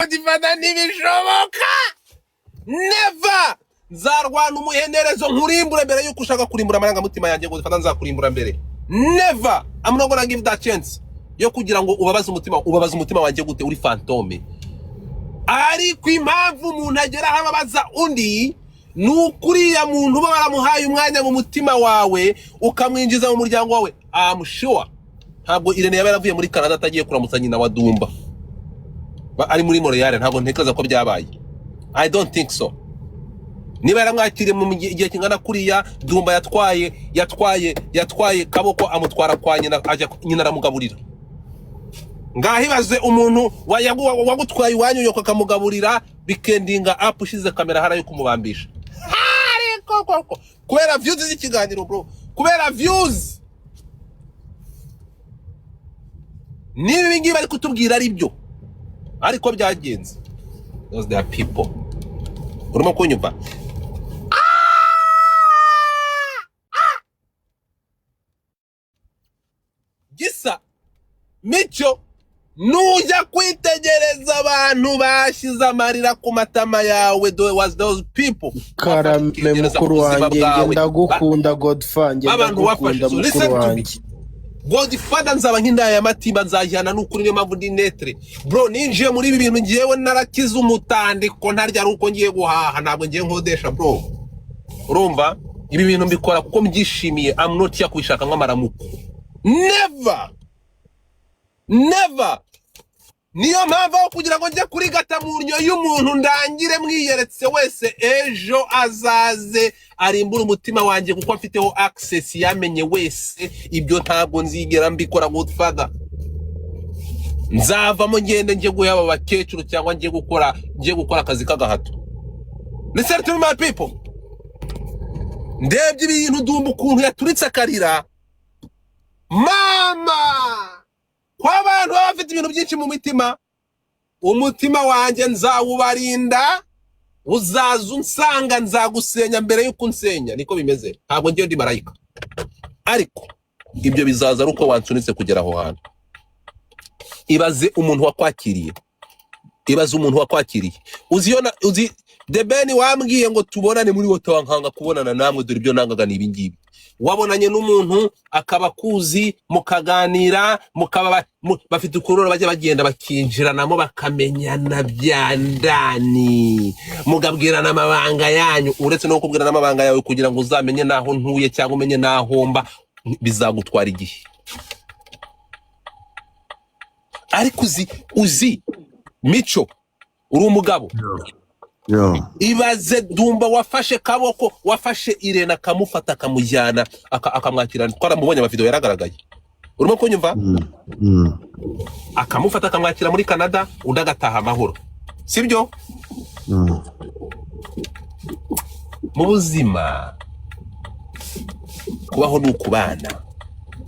Godfather, ntibishoboka, never. Nzarwana umuhenerezo nkurimbure mbere yuko ushaka kurimbura amarangamutima yanjye. Godfather, nzakurimbura mbere. Never, I'm not gonna give that chance yo kugira ngo ubabaze umutima. Ubabaze umutima wanjye gute uri fantôme? Ariko impamvu umuntu agera aho ababaza undi ni ukuriya muntu uba waramuhaye umwanya mu mutima wawe, ukamwinjiza mu muryango wawe. I'm sure ntabwo Irene yaba yaravuye muri Canada atagiye kuramutsa nyina wa Dumba. Ari muri Montreal. Ntabwo ntekereza ko byabaye, I don't think so. Niba yaramwakiriye mu gihe kingana kuriya, Dumba yatwaye kaboko, amutwara kwa nyina, ajya nyina aramugaburira. Ngaho ibaze umuntu wagutwaye iwanyu, yoko akamugaburira, bikendinga up ushize kamera hariya yo kumubambisha. Ariko koko kubera views z'ikiganiro, bro, kubera views, niba ibi ngibi bari kutubwira ari byo, ariko byagenze, those are people. Urimo kunyumva? Gisa mico, nujya kwitegereza abantu bashyize amarira ku matama yawe, there was those people wafashe Karame ukiyegereza ku mukuru buzima wanjye, njye bwawe ndagukunda Godfa, njye abantu wafashe. ndagukunda So mukuru listen to me. wanjye. Godfather, nzaba nk'indaya ya matimba, nzajyana n'ukuri. Niyo mpamvu ndi neutre, bro. Ninjiye muri ibi bintu ngewe narakize umutandiko, ntarya ari uko ngiye guhaha, ntabwo ngiye nkodesha, bro. Urumva, ibi bintu mbikora kuko mbyishimiye. I'm not here kubishaka nk'amaramuko, never, never. Niyo mpamvu aho kugira ngo njye kurigata mu nnyo y'umuntu ndangire mwiyeretse wese, ejo azaze arimbure umutima wanjye kuko mfiteho access yamenye wese, ibyo ntabwo nzigera mbikora. Godfather, nzavamo ngende njye guha aba bakecuru cyangwa njye gukora akazi k'agahato. Listen to me, my people. Ndebye ibintu, Dumba ukuntu yaturitse akarira, mama, ko abantu baba bafite ibintu byinshi mu mitima. Umutima wanjye nzawubarinda. Uzaza unsanga nzagusenya mbere y'uko unsenya. Niko bimeze, ntabwo ngiye ndi marayika, ariko ibyo bizaza ari uko wansunitse kugera aho hantu. Ibaze umuntu wakwakiriye, ibaze umuntu wakwakiriye. Uzi iyo uzi The Ben wambwiye ngo tubonane muri wowe, nkanga kubonana namwe. Dore ibyo nangaga ni ibingibi: wabonanye n'umuntu akaba akuzi, mukaganira, mukaba bafite ukurura bajya bagenda bakinjiranamo, bakamenyana bya ndani, mugabwirana amabanga yanyu. Uretse no kukubwirana amabanga yawe, kugira ngo uzamenye n'aho ntuye cyangwa umenye n'aho mba bizagutwara igihe. Ariko uzi Mico, uri umugabo. Yo. Ibaze Dumba wafashe kaboko, wafashe Irene akamufata, akamujyana, akamwakira. Twaramubonye, amavideo yaragaragaye. Urimo kunyumva? Mm. Akamufata akamwakira muri Canada, undi agataha amahoro, sibyo? Mm. Mu buzima kubaho ni ukubana,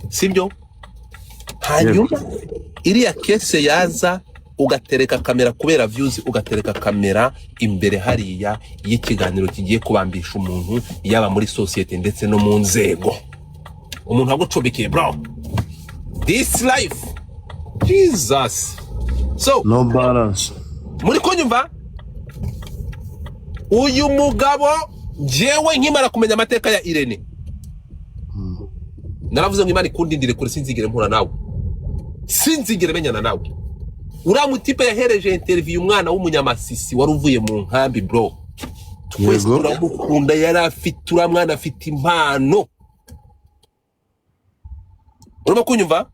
sibyo? Hanyuma iriya case yaza, ugatereka kamera kubera views, ugatereka kamera imbere hariya y'ikiganiro kigiye kubambisha umuntu, yaba muri sosiyete ndetse no mu nzego, umuntu agucumbikiye, bro, this life, Jesus. So No balance. Muri kunyumva? Uyu mugabo, njyewe nkimara kumenya amateka ya Irene, naravuze ngo Imana ikundindire kure, sinzigere mpura nawe, sinzigere menyana nawe. Uriya mutipe yahereje interview umwana w'umunyamasisi wari uvuye mu nkambi, bro. Twese turamukunda. Yari afite, uriya mwana afite impano. Urimo kunyumva?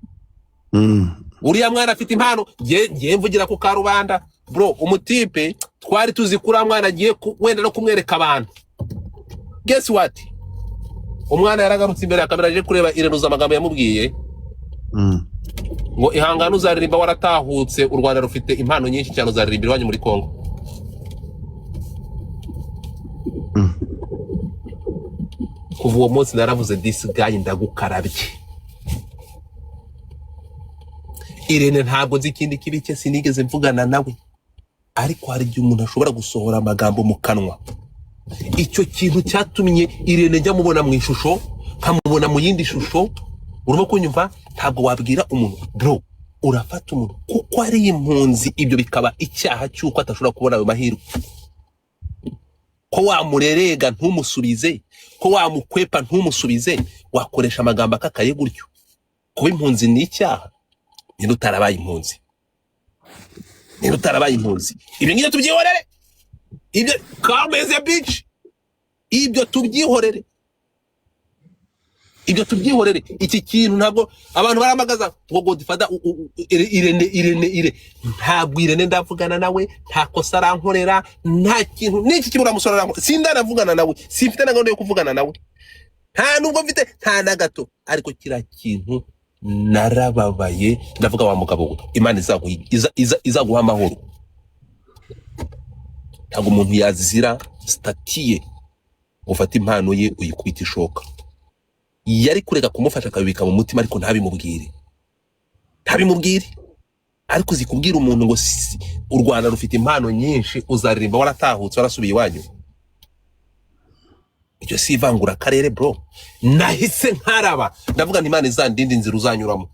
Mm. Uriya mwana afite impano. Ngiye mvugira ku karubanda, bro. Umutipe twari tuzi ko uriya mwana agiye wenda no kumwereka abantu. Guess what? Umwana yaragarutse imbere ya kamera aje kureba Irene. Uzi amagambo yamubwiye? Mm. Ngo ihangane, uzaririmba waratahutse, u Rwanda rufite impano nyinshi cyane, uzaririmba iwanyu muri Congo. Kuva uwo munsi naravuze: "This guy, ndagukarabye." Irene ntabwo nzi ikindi kibi cye, sinigeze mvugana nawe, ariko hari igihe umuntu ashobora gusohora amagambo mu kanwa. Icyo kintu cyatumye Irene njya mubona mu ishusho, nkamubona mu yindi shusho. Urimo kunyumva? Ntabwo wabwira umuntu, bro. Urafata umuntu kuko ari impunzi, ibyo bikaba icyaha cy'uko atashobora kubona ayo mahirwe, ko wamurerega ntumusubize, ko wamukwepa ntumusubize, wakoresha amagambo akakaye gutyo. Kuba impunzi ni icyaha? Niba utarabaye impunzi, niba utarabaye impunzi, ibyo ngibyo tubyihorere. Ibyo kameze bici, ibyo tubyihorere, ibyo tubyihorere. Iki kintu ntabwo abantu baramagaza ngo Godfather, Irene, Irene, ire ntabwo Irene ndavugana nawe, nta kosa arankorera, nta kintu n'iki kibura musore arankorera. Sindanavugana nawe, simfite na gahunda yo kuvugana nawe, nta nubwo mfite, nta na gato. Ariko kiriya kintu narababaye, ndavuga: "Wa mugabo we, Imana izaguha amahoro." Ntabwo umuntu yazira status ye ngo ufate impano ye uyikubite ishoka. Yari kureka kumufasha, akabibika mu mutima, ariko ntabimubwire, ntabimubwire. Ariko uzi kubwira umuntu ngo u Rwanda rufite impano nyinshi, uzaririmba waratahutse, warasubiye iwanyu? Iryo si ivangura akarere, bro? Nahise nkaraba, ndavuga nti: "Imana izandinde inzira uzanyuramo."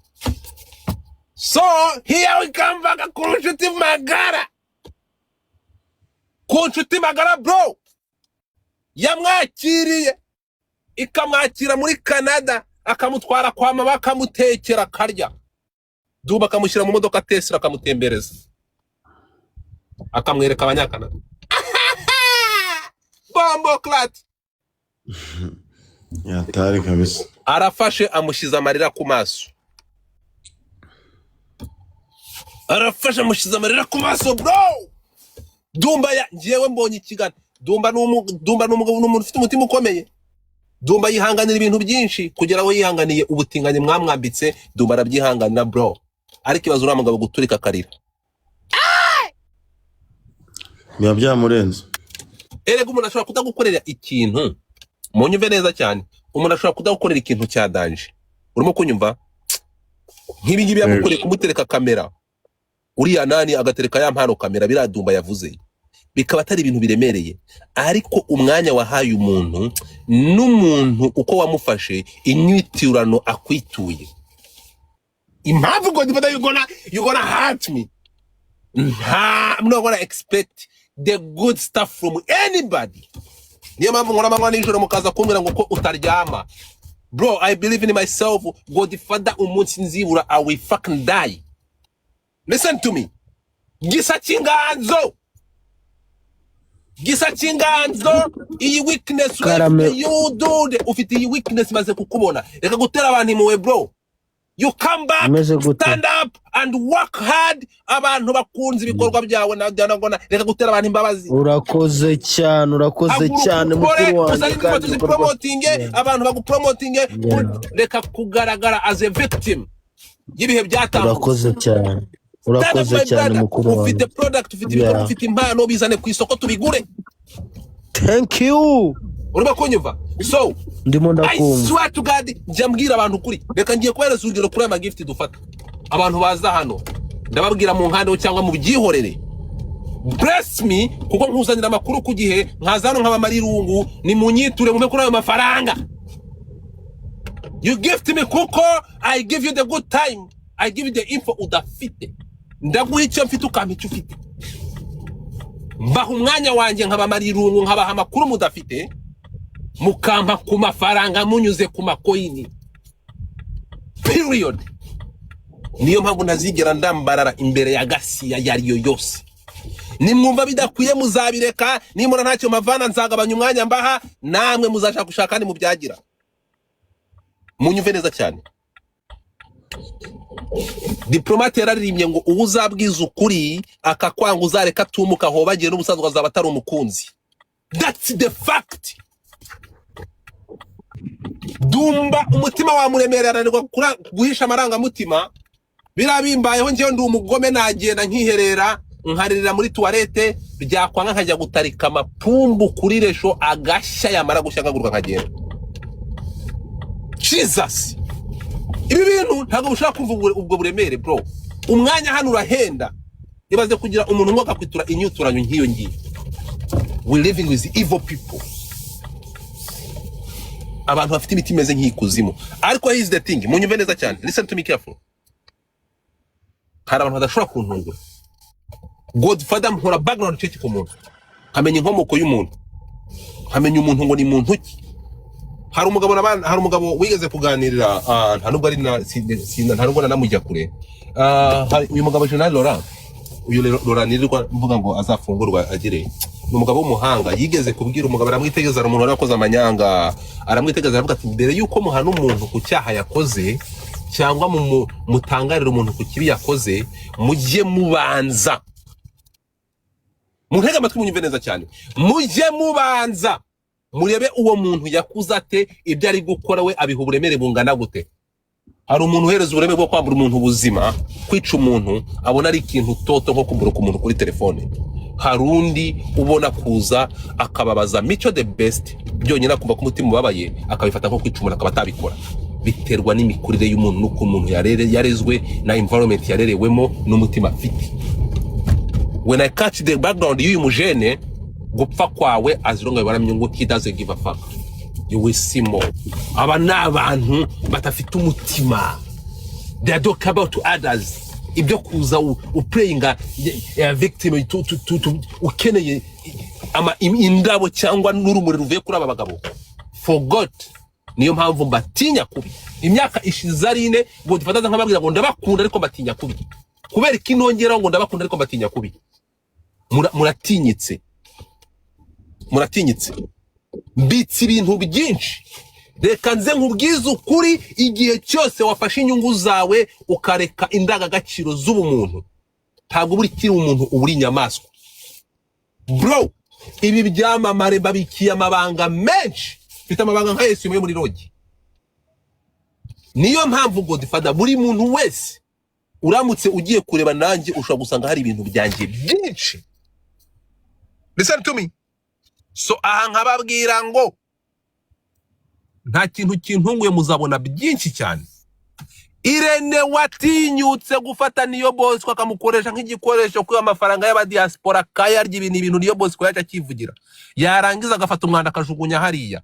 So here we come back ku nshuti magara, ku nshuti magara, bro, yamwakiriye, ikamwakira muri Canada, akamutwara kwa mama, akamutekera akarya, Dumba akamushyira mu modoka Tesla, akamutembereza, akamwereka Abanyakanada. Bomboclaat! Yatari kabisa. Arafashe, amushyize amarira ku maso, arafashe, amushyize amarira ku maso, bro. Dumba ya njyewe mbonye ikiganiro. Dumba ni umugabo, ni umuntu ufite umutima ukomeye. Dumba yihanganira ibintu byinshi, kugera aho yihanganiye ubutinganyi mwamwambitse. Dumba arabyihanganira, bro. Ariko ibaze uriya mugabo guturika akarira. Biba byamurenze. Erega umuntu ashobora kudagukorera ikintu, munyumve neza cyane, umuntu ashobora kudagukorera ikintu cya danger, urimo kunyumva? Nk'ibi ngibi yamukoreye, kumutereka kamera uriya nani, agatereka ya mpano kamera, biriya Dumba yavuze, bikaba atari ibintu biremereye, ariko umwanya wahaye umuntu n'umuntu uko wamufashe, inyiturano akwituye. Impamvu Godfather, you gonna hurt me, nta, I'm not gonna expect the good stuff from anybody. Niyo mpamvu nkora amanywa nijoro, mukaza kumbwira ngo ko utaryama. Bro, I believe in myself. Godfather, umunsi nzibura, I will fucking die. Listen to me, Gisa cy'Inganzo, Gisa cy'Inganzo, iyi weakness Karame. urayifite. You dude, ufite iyi weakness, maze kukubona. Reka gutera abantu impuhwe, bro. You come back. Umeze gute? Stand up and work hard. Abantu bakunze ibikorwa byawe na na reka gutera abantu imbabazi. Urakoze cyane, urakoze Haguruka cyane, ukore, mukuru wanjye. uzane indirimbo Kandi ibikorwa tuzipromotinge, abantu bagupromotinge. Reka kugaragara as a victim y'ibihe byatambutse. Urakoze cyane. Stand up, Urakoze my cyane, brother. mukuru Ufite wanjye. product, ufite ibikorwa, ufite impano, bizane ku isoko tubigure. Thank you. Urimo kunyumva? So Ndimo I ndakumva. swear to God, njya mbwira abantu ukuri. Reka ngiye kubahereza urugero kuri aya magift dufata. Abantu baza hano, ndababwira mu nkandeho cyangwa mu byihorere. Bless me, kuko nkuzanira amakuru ku gihe, nkaza hano nkabamara irungu. Ni munyiture, mume kuri ayo mafaranga. You gift me kuko I give you the good time, I give you the info udafite. Ndaguha icyo mfite, ukampa icyo ufite. Mbaha umwanya wanjye, nkabamara irungu, nkabaha amakuru mudafite, mukampa ku mafaranga munyuze ku macoin, period. Niyo mpamvu ntazigera ndambarara imbere ya gasiya iyo ari yo yose. Nimwumva bidakwiye muzabireka. Nimura ntacyo mavana, nzagabanya umwanya mbaha, namwe muzashaka gushaka kandi mubyagira. Munyumve neza cyane, Diplomate yararirimbye ngo uwo uzabwiza ukuri akakwanga, uzareka atumuka ahobagiye, n'ubusanzwe azaba atari umukunzi. That's the fact. Dumba umutima wamuremerera, ananirwa guhisha amarangamutima. Biriya bimbayeho njyewe, ndi umugome, nagenda nkiherera, nkaririra muri toilette, byakwanga nkajya gutarika amapumbu kuri resho, agashya, yamara gushya nkaguruka nkagenda. Jesus, ibi bintu ntabwo bushobora kumva ubwo buremere, bro. Umwanya hano urahenda. Ibaze kugira umuntu umwe akakwitura inyuturanyo nk'iyo ngiyo. We living with evil people, abantu bafite imitima imeze nk'ikuzimu. Ariko here is the thing, munyumve neza cyane, listen to me careful. Hari abantu badashobora kuntungura. Godfather, nkora background check ku muntu, nkamenya inkomoko y'umuntu, nkamenya umuntu ngo ni muntu ki. Hari umugabo wigeze kuganirira, nta nubwo ari na nta nubwo nanamujya kure. Hari uyu mugabo General Laurent, uyu rero Laurent nirirwa mvuga ngo azafungurwa agire, ni umugabo w'umuhanga. Yigeze kubwira umugabo, aramwitegeza, hari umuntu wari wakoze amanyanga, aramwitegeza, aravuga ati: "Mbere y'uko muhana umuntu ku cyaha yakoze cyangwa mutangarira umuntu ku kibi yakoze, mujye mubanza muntege amatwi, munyumve neza cyane, mujye mubanza murebe uwo muntu yakuze ate, ibyo ari gukora we abiha uburemere bungana gute." Hari umuntu uhereza uburemere bwo kwambura umuntu ubuzima, kwica umuntu, abona ari ikintu toto nko kumurika umuntu kuri telefone. Hari undi ubona kuza akababaza Mico The Best byonyine, akumva ko umutima ubabaye, akabifata nko kwica umuntu, akaba atabikora. Biterwa n'imikurire y'umuntu n'uko umuntu yarezwe na environment yarerewemo n'umutima afite. When I catch the background y'uyu mujene, gupfa kwawe, as long as waramye ngo he doesn't give a fuck, you will see more. Aba ni abantu badafite umutima, they don't care about others. Ibyo kuza uplayinga ya victim, ukeneye indabo cyangwa n'urumuri ruvuye kuri aba bagabo, forgot. Niyo mpamvu mbatinya kubi. Imyaka ishize ari 4 ngo dufataza nk'ababwira ngo ndabakunda ariko mbatinya kubi. Kubera iki nongeraho ngo ndabakunda ariko mbatinya kubi? Muratinyitse, muratinyitse, mbitse ibintu byinshi. Reka nze nkubwize ukuri: igihe cyose wafashe inyungu zawe ukareka indangagaciro z'ubumuntu, ntabwo uba ukiri umuntu, uba uri inyamaswa, bro. Ibi byamamare babikiye amabanga menshi, mfite amabanga nka Yesu yo muri rogi. Niyo mpamvu, Godfather, buri muntu wese uramutse ugiye kureba nanjye ushobora gusanga hari ibintu byanjye byinshi. Listen to me. So aha nkababwira ngo nta kintu kintunguye, muzabona byinshi cyane. Irene watinyutse gufata Niyo Bosco akamukoresha nk'igikoresho kuba amafaranga y'abadiaspora akayarya. Ibintu ibintu Niyo Bosco yaje akivugira, yarangiza agafata umwanda akajugunya hariya.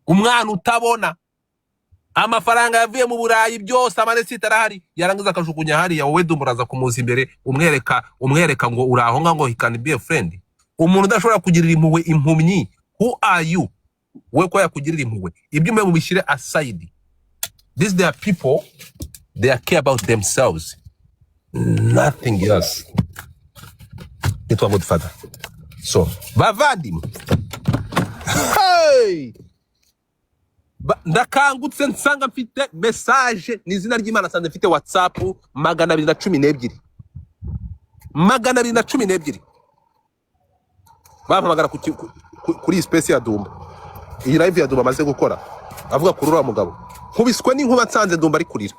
Umwana utabona amafaranga yavuye mu Burayi byose, amareceipt arahari, yarangiza akajugunya hariya. Wowe dumuraza kumuza imbere, umwereka umwereka ngo uri aho ngaho ngo he can be a friend. Umuntu udashobora kugirira impuhwe impumyi, who are you we ko yakugirira impuhwe? Ibyo umwe mubishyire aside. These, they are people, they are care about themselves, nothing else. Nitwa Godfather. So bavandimwe, hey! Ndakangutse nsanga mfite message, ni izina ry'Imana, nsanze mfite WhatsApp 212, 212 bampamagara kuri iyi space ya Dumba, iyi live ya Dumba amaze gukora avuga kuri uriya mugabo. Nkubiswe n'inkuba, nsanze Dumba ari kurira,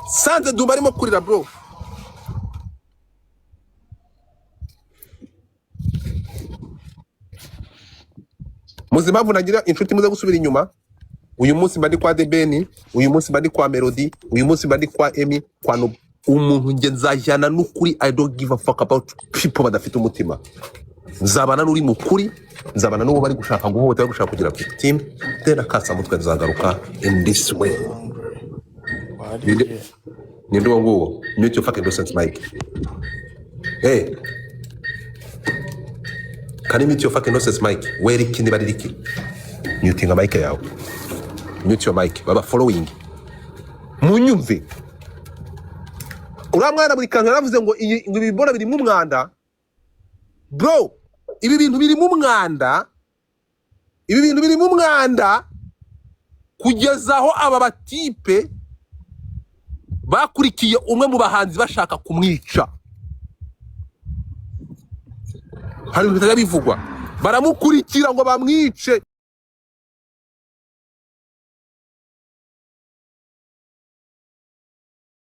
nsanze Dumba arimo kurira, bro. Muzi impamvu nagira inshuti? Muze gusubira inyuma. Uyu munsi mba ndi kwa Debeni, uyu munsi mba ndi kwa Melody, uyu munsi mba ndi kwa Emi, kwa Nubu. Umuntu nge nzajyana n'ukuri. I don't give a fuck about people badafite umutima. Nzabana n'uri mu kuri, nzabana n'uwo bari gushaka guhohotera, bari gushaka kugira victim, then akasamutwe nzagaruka in this way. Ninde? Wariye. Ninde uwo nguwo? Mute your fucking nonsense mic. Hey, can you mute your fucking nonsense mic? Where iki niba ari iki, mutinga mic yawe, mute your mic. Baba following, munyumve. Uriya mwana buri kantu yaravuze ngo iyi, ngo ibi bibora birimo umwanda, bro. Ibi bintu birimo umwanda, ibi bintu birimo umwanda, kugeza aho aba batipe bakurikiye umwe mu bahanzi bashaka kumwica. Hari ibintu bitajya bivugwa, baramukurikira ngo bamwice.